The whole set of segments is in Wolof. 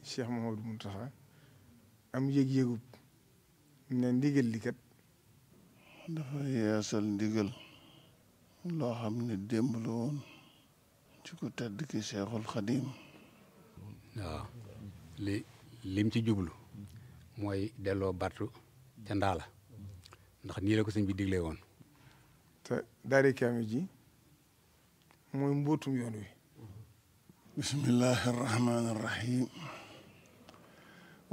Cheikh Mouhamadou Mountakha am yëg-yëgub ne ndigal li kat dafa yeesal ndigal loo xam ne démb la woon ci ku tedd ki Cheikhul Khadim. waaw lim ci jublu mooy delloo battu ca ndaala ndax nii la ko sëñ bi diglee woon. te daari kaamil ji mooy mbootum yoon wi. bismillahi arrahmani irrahim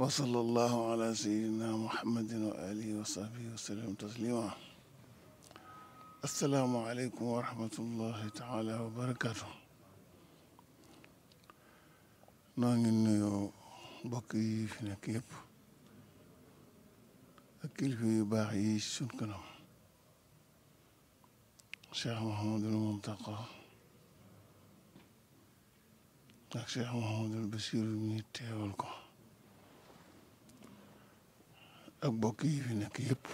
wa sallallahu ala sayyidina muhammadin wa alihi wa sahbihi wa sallam taslima. assalaamu aleykum wa rahmatullahi taala wa barakatu. noo ngi nuyoo mbokk yi fi nekk yëpp ak kilifa yu baax yi sun kanam. Cheikh Mouhamadul Mountakha ak Cheikh Mouhamadul Bachir mi teewal ko ak mbokk yi fi nekk yëpp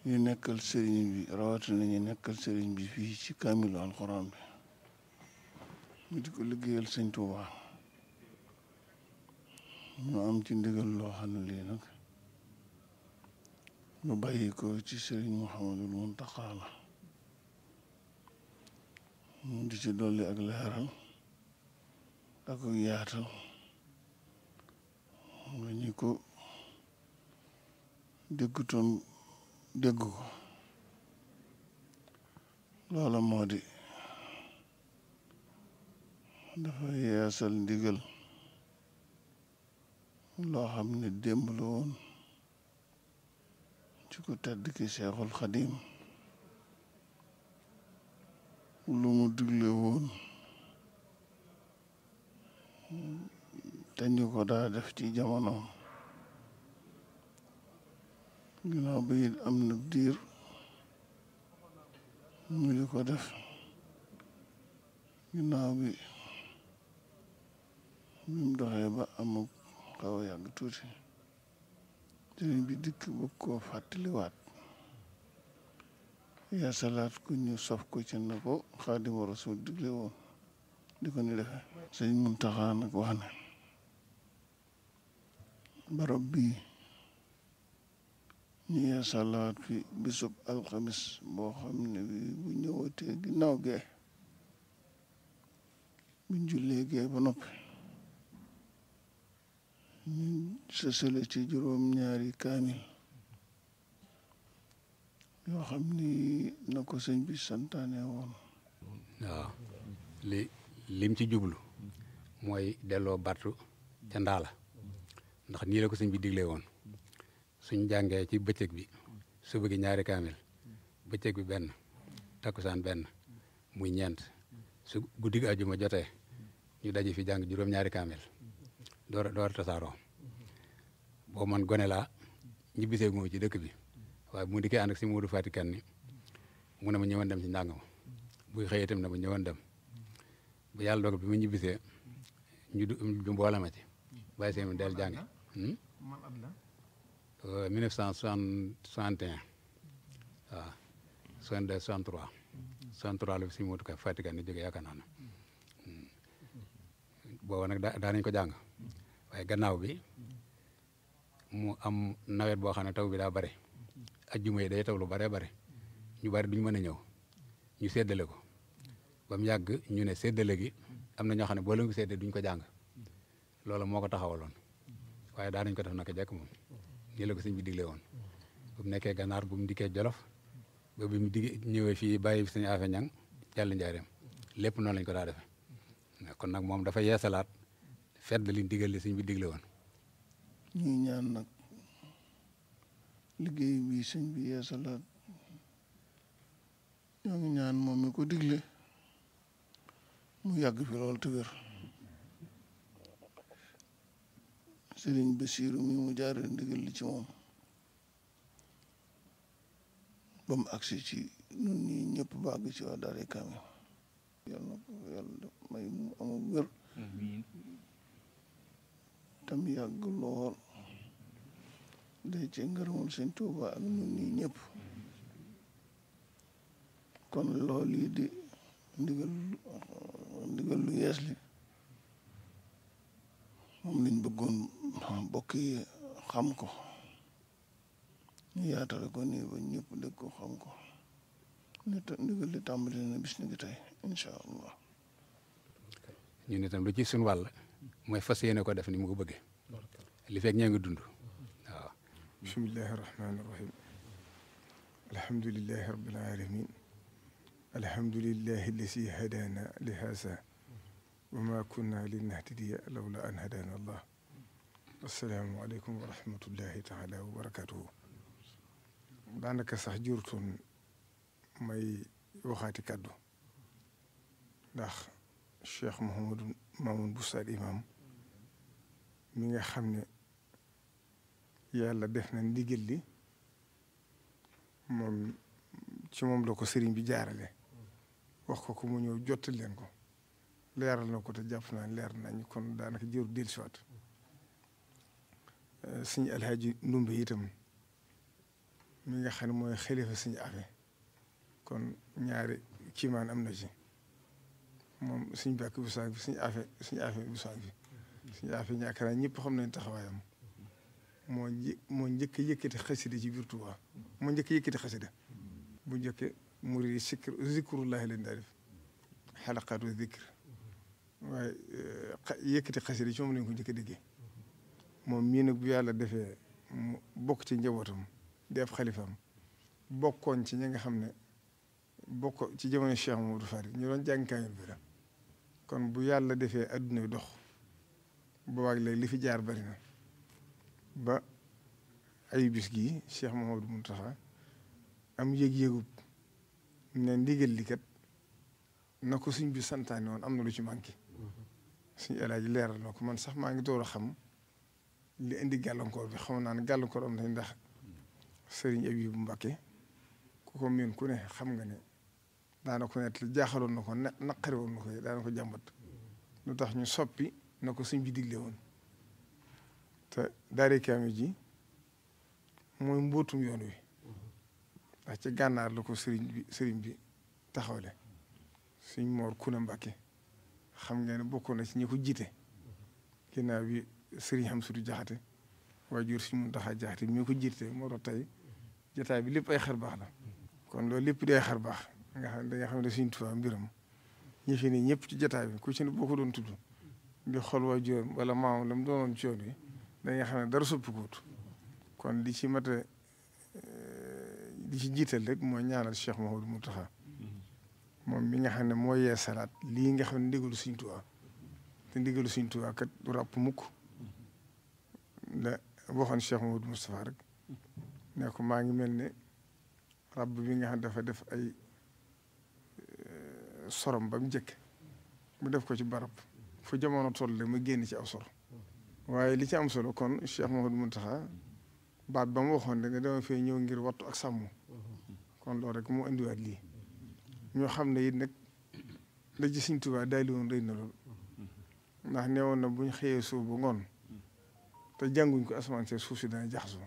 ñu nekkal sëriñ bi rawatina ñu nekkal sëriñ bi fii ci kaamilu alxuraan bi ñu di ko liggéeyal sëñ Tuuba ñu am ci ndigal loo xam ne lii nag ñu bàyyi ko ci sëriñ Mouhamadul Mountakha la ñu di ci dolli ak leeral ak yaatal nga ñi ko déggutoon dégg ko. loola moo di dafa yeesal ndigal loo xam ne démb la woon ci ku tedd ki Cheikhul Khadim lu mu digle woon te ñu ko daa def ci jamonoom. ginnaaw bi it am na diir ñu di ko def ginnaaw bi mu doxee ba amul xaw a yàgg tuuti sëriñ bi dikk bëgg koo fàttaliwaat yeesalaat ku ñu sof ko ci na ko Xaadimu Rasuul digle woon di ko ni defe. sëñ Muntaxa nag wax ne barab bii ñu yeesalaat fi bisub alxamis boo xam ne bi bu ñëwatee ginnaaw gee buñ jullee gee ba noppi ñu sësale ci juróom-ñaari kaamil yoo xam ni na ko sëñ bi santaane woon. waaw lim ci jublu mooy delloo battu ca ndaala ndax nii la ko sëñ bi diglee woon. suñ jàngee ci bëccëg bi suba gi ñaari kaamil bëccëg bi benn takkusaan benn muy ñeent su guddi gi àjjuma jotee ñu daje fi jàng juróom-ñaari kaamil door tasaaroo. boo man gone laa ñibbisee gu ci dëkk bi waaye bu mu dikkee ànd ak si Moodu Fati Kan ni mu ne ma ñëwoon dem ci njàng ma buy xëyee itam ne ma ñëwoon dem ba yàlla dogal bi mu ñibbisee ñu mboole ma ci bàyyi seen del jàng 1961 waaw 62 63 63 la si Moodu Fati Kan ni jógee yaakaar naa ne booba nag daa nañ ko jàng waaye gannaaw bi mu am nawet boo xam ne taw bi daa bare ajjuma yi day taw lu bare bare ñu bari duñu mën a ñëw ñu séddale ko ba mu yàgg ñu ne séddale gi am na ñoo xam ne boo leen ko séddee duñ ko jàng loolu moo ko taxawaloon waaye daa nañ ko def naka jekk moom nii la ko sëñ bi digle woon bu mu nekkee gànnaar bu mu dikkee jolof ba bi mu ñëwee fii bàyyi sëñ Afe Ñang jàll njaareem lépp noonu lañ ko daa defe kon nag moom dafa yeesalaat fedd li digal li sëñ bi digle woon. ñuy ñaan nag liggéey bi sëñ bi yeesalaat ñoo ngi ñaan moom mi ko digle mu yàgg fi lool te wér. sëriñ Basiiru mi mu jaaree ndigal li ci moom ba mu agsi ci ñun ñii ñëpp bàgg ci waa Daaray Kaamil yàlla na ko yàlla may mu amul wér tam yàgg lool day ci ngërëmul sëñ Tuuba ak ñun ñii ñëpp. kon loolu yi di ndigal lu yees li moom lañ bëggoon mbokk yi xam ko ñu yaatale ko nii ba ñëpp dégg ko xam ko ndigal li tàmbali na bis ni ngi tey incha allah. ñun itam lu ci suñu wàll mooy fas yéene ko def ni mu ko bëggee li fekk ñee ngi dund waaw. bismillahi rahmaani rahim alhamdulillahi rabbil alamin alhamdulillahi alladi hadana li haza wa ma kunna linahtadiya lawla an hadana allah. assalaamu aleykum wa rahmatullahi taala wa barakatuhu. daanaka sax jurutoon may waxaati kàddu ndax Cheikh Mouhamadou Mamoun Bousso imam mi nga xam ne yàlla def na ndigal li moom ci moom la ko sëriñ bi jaarale wax ko mu ñëw jottali leen ko leeral na ko te jàpp naa leer nañ kon daanaka jëru dellusiwaat suñu alhaaji ndumbe itam mi nga xam ne mooy xalifa suñu afe kon ñaari kiimaan am na ci moom suñu bàkk bu saag bi suñu afe bu saag bi suñu afe ñàkk naa ñëpp xam nañ taxawaayam moo njëkk a yëkkati xasida ci biir Tuubaa moo njëkk a yëkkati xasida bu njëkke murid yi zikrullahi leen daa def xalaqaatu zikr waaye yëkkati xasida ci moom lañ ko njëkk a déggee moom mii nag bu yàlla defee mu bokk ci njabootam di ab xalifaam bokkoon ci ñi nga xam ne bokk ci jamono Cheikh Mamadou Fari ñu doon jàng kaamil bi la kon bu yàlla defee adduna dox boobaag léegi li fi jaar bari na ba ay bis gii Cheikh Mamadou Mountakha am yëg-yëgub ne ndigal li kat na ko suñ bi santaane woon am na lu ci manqué suñ elaaji leeral na ko man sax maa ngi door a xam li indi gàllankoor bi xam naa ne gàllankoor am na ndax sëriñ Abibu Mbàkke ku ko miin ku ne xam nga ne daana ko net li jaaxaloon na ko naqari woon na ko daana ko jàmbat lu tax ñu soppi na ko suñ bi digle woon te daari kaamil ji mooy mbootum yoon wi ndax ci gànnaar la ko sëriñ bi taxawle suñ moor kuna Mbàkke xam nga ne bokkoon na ci ñi ko jiite ginnaaw bi sëriñ Hamsatu Jaxate waajur suñ Muntaxa Jaxate mi ko jiite moo tax tey jotaay bi lépp ay xar baax la kon loolu lépp day xar baax nga xam ne da nga xam ne suñ Tuubaa mbiram ñi fi ne ñëpp ci jotaay bi ku ci ne boo ko doon tudd di xool waajuram wala maamam la mu doonoon ci yoon wi da nga xam ne dara soppikuwut kon li ci mat a li ci jiital rek mooy ñaanal Cheikh Mouhamadou Mountakha moom mi nga xam ne moo yee salaat lii nga xam ne ndigalu suñ Tuubaa te ndigalu suñ Tuubaa kat du ràpp mukk la waxoon Cheikh Mouhamadou Moustapha rek ne ko maa ngi mel ne rab bi nga xam dafa def ay sorom ba mu njëkk mu def ko ci barab fu jamono toll la mu génn ci aw sor waaye li ci am solo kon Cheikh Mouhamadou Mountakha baat ba mu waxoon ne dama fee ñëw ngir wattu ak sàmm kon loolu rek moo indiwaat lii ñoo xam ne it nag la ci Sëriñ Tuubaa daal di woon rëy na lool ndax neewoon na buñ xëyee suuf bu ngoon te jànguñ ko asamaan see suuf si dana jaxasoo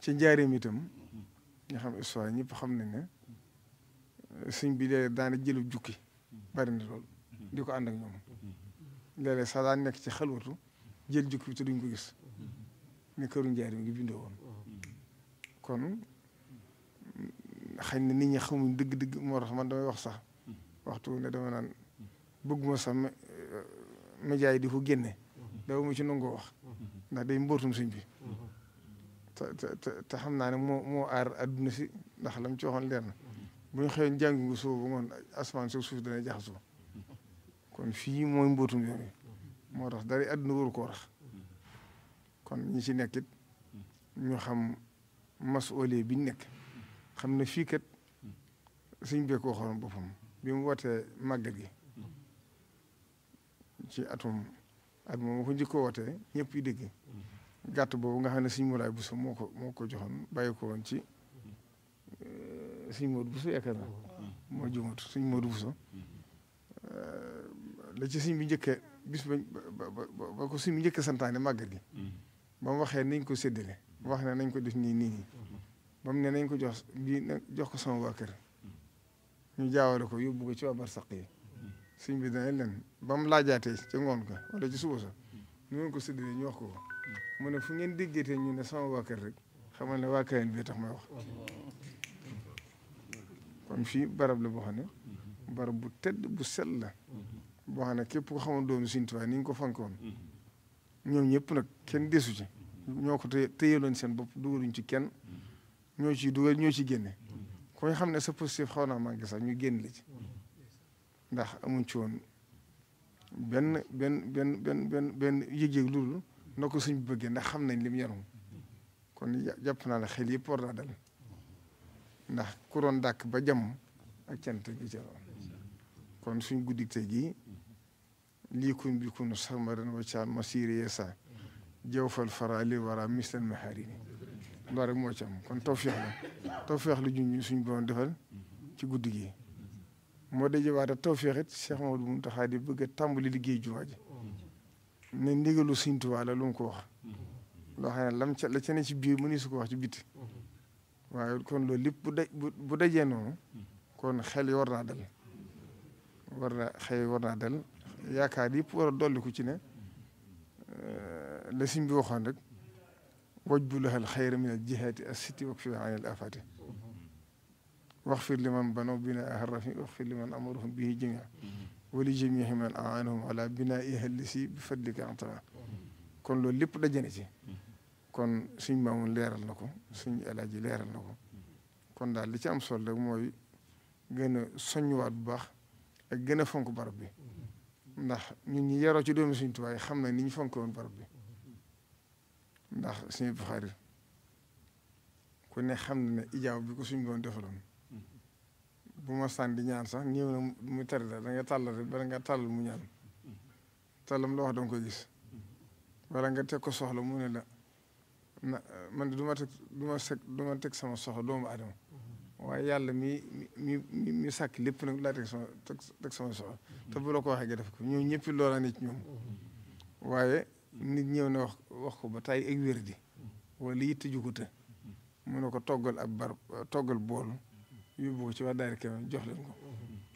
ci njaareem itam nga xam histoire ñëpp xam nañ ne sëñ bi léeg daana jëlu jukki bari na lool di ko ànd ak ñoom léeg-léeg sax daan nekk ci xalwatu jël jukki bi te duñ ko gis ne këru njaareem ngi bindoo woon kon xëy na nit ñi xamuñ dëgg-dëgg moo tax man damay wax sax waxtu ne dama naan bëgguma sax média yi di ko génne daw mu ci nangoo wax ndax day mbootum sëñ bi te xam naa ne moo aar adduna si ndax lam ci waxoon leer na bu ñu xëyoon jàngi ngu soo ba ngoon asamaan si suuf dana jaxasoo kon fii mooy mbootum yoon wi moo tax dara adduna waru koo rax kon ñi ci nekkit ñu xam masuulee bi ñu nekk xam ne fii kat suñ bee ko waxoon boppam bi mu wootee màggal gi ci at moom ko njëkkoo wootee ñëpp yi dégg gàtt boobu nga xam ne suñ Moulay Bousso moo ko joxoon bàyyi ko woon ci suñ Modou Bousso yaakaar na moo jumut suñ Modou Bousso la ci suñ bi njëkkee bis ba ko suñ bi njëkkee santaane màggal gi ba mu waxee nañ ko séddale wax ne nañ ko def nii ba mu ne nañ ko jox lii jox ko sama waa kër ñu jaawale ko yóbbu ko ci waa barsaq yi sëñ bi dana leen ba mu laajaatee ca ngoon ka wala ci suba sa ñu ngeen ko séddalee ñu wax ko mu ne fu ngeen déggeetee ñu ne sama waa kër rek xamal ne waa Kayen bi tax may wax kon fii barab la boo xam ne barab bu tedd bu sell la boo xam ne képp ko xamoon doomu Sëñ Tuubaa ni ñu ko fankoon ñoom ñëpp nag kenn desu ci ñoo ko téyeloon seen bopp dugaluñ ci kenn ñoo ciy dugal ñoo ci génne koy xam ne sa positif xaw naa manqué sax ñu génn la ci ndax amuñ ci woon benn yëg-yëg loolu na ko suñ bëggee ndax xam nañ lim yarum kon jàpp naa ne xel yëpp war naa dal ndax ku doon dàkk ba jàmm ak cant gi ci kon suñ guddik tey gii lii kun bi kunu sarmaran waccaal masiri yeesa jawfal fara li wara mislan maharini loolu rek moo ci am kon tawfeex lu juñ suñ borom defal ci guddi gi moo dajewaate tawfeex it Cheikh Mamadou Mountakha di bëgg a tàmbali liggéey jumaa ji ne ndigalu Sëñ Tuubaa la lu mu ko wax loo xam ne la ca ne ci biir mënu su ko wax ci biti waaye kon loolu lépp bu dajee noonu kon xel yi war naa dal war naa dal yaakaar yëpp war a dolli ko ci ne la sëñ bi waxoon rek wajbu lahal xayra min al jihaati as sitti wak fi anil afati waxfir liman banaw binaa harrafi waxfir liman amaruhum bihi jamia wali jamihi man aanahum ala binaiha lisi bi fadlika antara kon loolu lépp dajane ci kon suñ maamun leeral na ko suñ alaaji leeral na ko kon daal li ci am solo rek mooy gën a soññuwaat bu baax ak gën a fonk barab bi ndax ñun ñi yaroo ci doomi Sëñ Tuubaa yi xam na ni ñu fonk woon barab bi ndax suñu Buxaari ku ne xam na ne ijaaw bi ko suñ doon defaloon bu ma sànni ñaan sax ñëw na mu tari da nga tàllal rek bala nga tàllal mu ñaan tàllam la wax danga koy gis wala nga teg ko soxla mu ne la na man de du ma teg sama soxla doomu adama waaye yàlla mi sàkk lépp nag laa teg sama soxla te bu la ko waxee nga def ko ñoom ñëpp loola ne ci ñoom waaye nit ñëw na wax ko ba tay ak wér di wala yitte ju ko të mu ne ko toggal bool yóbbu ko ci wax daari kemen jox leen ko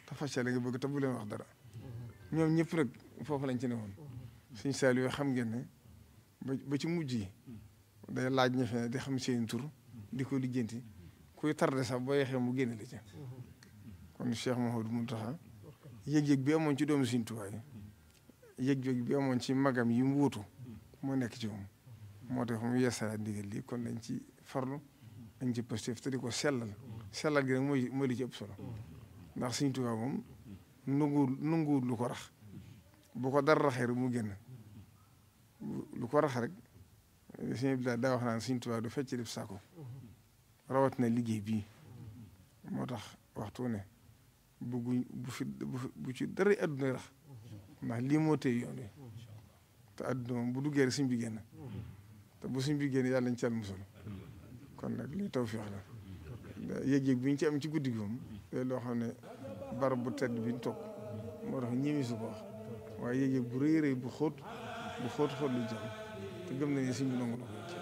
te faccale nga bëgg te bu leen wax dara ñoom ñëpp nag foofu lañ ci ne woon suñ saal yoo xam ngeen ne ba ci mujj yi day laaj ña fe di xam seen tur di ko lijjanti kuy tardé sax boo yeexee mu génne la ci kon Cheikh Mouhamadou Mountakha yëg-yëg bi amoon ci doomu Sëñ Tuubaa yi yëg-yëg bi amoon ci magam yi mu wuutu moo nekk ci moom moo tax mu yeesalaat ndigal lii kon lañ ci farlu dañ ci positif te di ko sellal gi nag mooy li ci ëpp solo ndax Sëñ Tuubaa moom nanguwul lu ko rax bu ko dara raxee rek mu génn lu ko rax rek sëñ bi daa wax naan Sëñ Tuubaa du fecc def saako rawat na liggéey bii moo tax waxtu ne bu ci dara adduna rax ndax lii moo tey yoon wi te adduna moom bu duggee rek sëñ bi génn te bu sëñ bi génn yàlla ñu ci al musal kon nag lii tawfeex la yëg-yëg bi ñu ci am ci guddi gi moom loo xam ne barab bu tedd bi ñu toog moo tax ñëwi su ko wax waaye yëg-yëg bu rëy rëy bu xóot lu jëm te gëm nañu sëñ bi nangu na ko